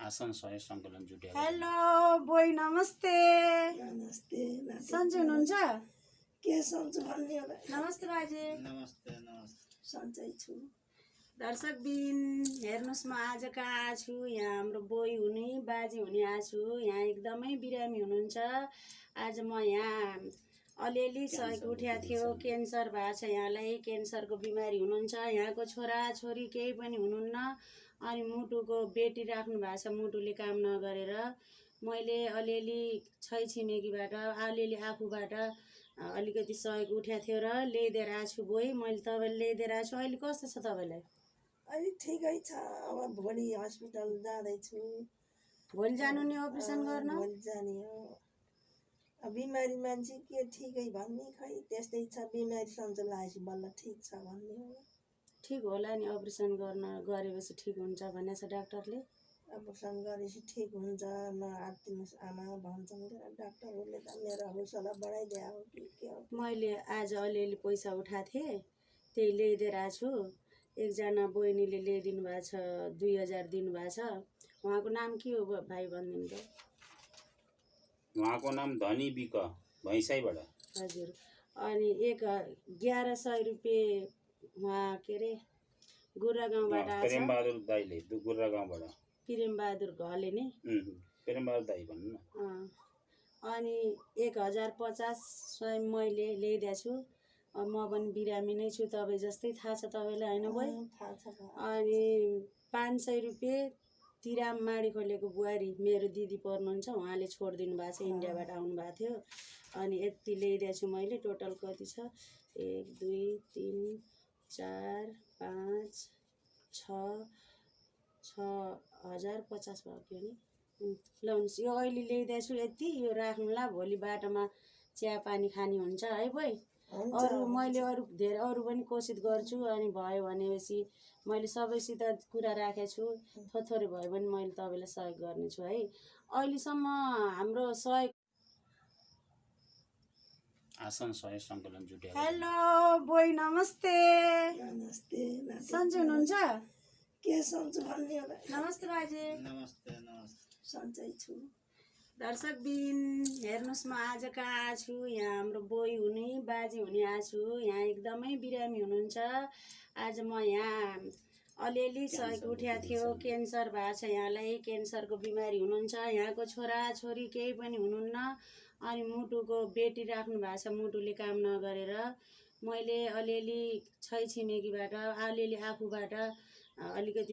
आसन सहयोग सङ्कलन जुट्याएको हेलो बोय नमस्ते नमस्ते सन्चै हुनुहुन्छ? के सन्चो भन्ने होला नमस्ते बाजे। नमस्ते सन्चै छु। दर्शकबिन हेर्नुहोस्, म आज कहाँ छु, यहाँ हाम्रो बोय हुने बाजे हुने आछु। यहाँ एकदमै बिरामी हुनुहुन्छ। आज म यहाँ अलिअलि सहयोग उठाएको थियो। क्यान्सर भएको छ, यहाँलाई क्यान्सरको बिमारी हुनुहुन्छ। यहाँको छोरा छोरी केही पनि हुनुहुन्न। अनि मुटुको बेटी राख्नु भएको छ, मुटुले काम नगरेर मैले अलिअलि छिमेकीबाट अलिअलि आफूबाट अलिकति सहयोग उठाएको थियो र ल्याइदिएर आएको छु। बोय मैले तपाईँलाई ल्याइदिएर आएको छु। अहिले कस्तो छ तपाईँलाई? अहिले ठिकै छ। अब भोलि हस्पिटल जाँदैछु। भोलि जानु नि अपरेसन गर्न? भोलि जाने हो। अब बिमारी मान्छे के ठिकै भन्ने, खै त्यस्तै छ। बिमारी सन्चो लागेपछि बल्ल ठिक छ भन्ने हो। ठिक होला नि, अपरेसन गरेपछि ठिक हुन्छ भनेको छ डाक्टरले। अपरेसन गरेपछि ठिक हुन्छ, नआत्तिनुहोस् आमा भन्छन् डाक्टरहरूले त। मेरो हौसला बढाइदिया हो कि के हो। मैले आज अलिअलि पैसा उठाएको थिएँ, त्यही ल्याइदिएर आएको छु। एकजना बहिनीले ल्याइदिनु भएको छ, 2000 दिनुभएको छ। उहाँको नाम के हो भाइ भनिदिनु त? उहाँको नाम धनी बिक भैँसाईबाट। हजुर। अनि 1100 रुपियाँ उहाँ के अरे गुर्रा गाउँबाट आएको छ। प्रेमबहादुर दाईले गुर्रा गाउँबाट। प्रेमबहादुर घले नि? प्रेमबहादुर दाई भन्नु न। अनि 1050 स्वयं मैले ल्याइदिएको छु। म पनि बिरामी नै छु, तपाईँ जस्तै, थाहा छ तपाईँलाई होइन बोय? थाहा छ। अनि 500 रुपियाँ तिराम माडी खोलेको बुहारी मेरो दिदी पर्नुहुन्छ, उहाँले छोडिदिनु भएको छ, इन्डियाबाट आउनु भएको थियो। अनि यति ल्याइदिएको छु मैले। टोटल कति छ? 1 2 3 4 5 6 6050 भयो कि नि। लौन्स यो अहिले ल्याइदिएको छु यति। यो राख्नुला, भोलि बाटोमा चिया पानी खाने हुन्छ है बोय? मैले अरू पनि कोसिस गर्छु। अनि भयो भनेपछि मैले सबैसित कुरा राखेको छु। थोरै भयो भने मैले तपाईँलाई सहयोग गर्नेछु है। अहिलेसम्म हाम्रो सहयोग आसन सहयोग सङ्कलन जुट्याएको हेलो बोय नमस्ते नमस्ते सन्चै हुनुहुन्छ? के सन्चो भन्ने होला नमस्ते बाजे। नमस्ते सन्चै छु। दर्शकबिन हेर्नुहोस्, म आज कहाँ छु, यहाँ हाम्रो बोय हुने बाजे हुने आछु। यहाँ एकदमै बिरामी हुनुहुन्छ। आज म यहाँ अलिअलि सहयोग उठाएको थियो। क्यान्सर भएको छ, यहाँलाई क्यान्सरको बिमारी हुनुहुन्छ। यहाँको छोरा छोरी केही पनि हुनुहुन्न। अनि मुटुको बेटी राख्नु भएको छ, मुटुले काम नगरेर मैले अलिअलि छिमेकीबाट अलिअलि आफूबाट अलिकति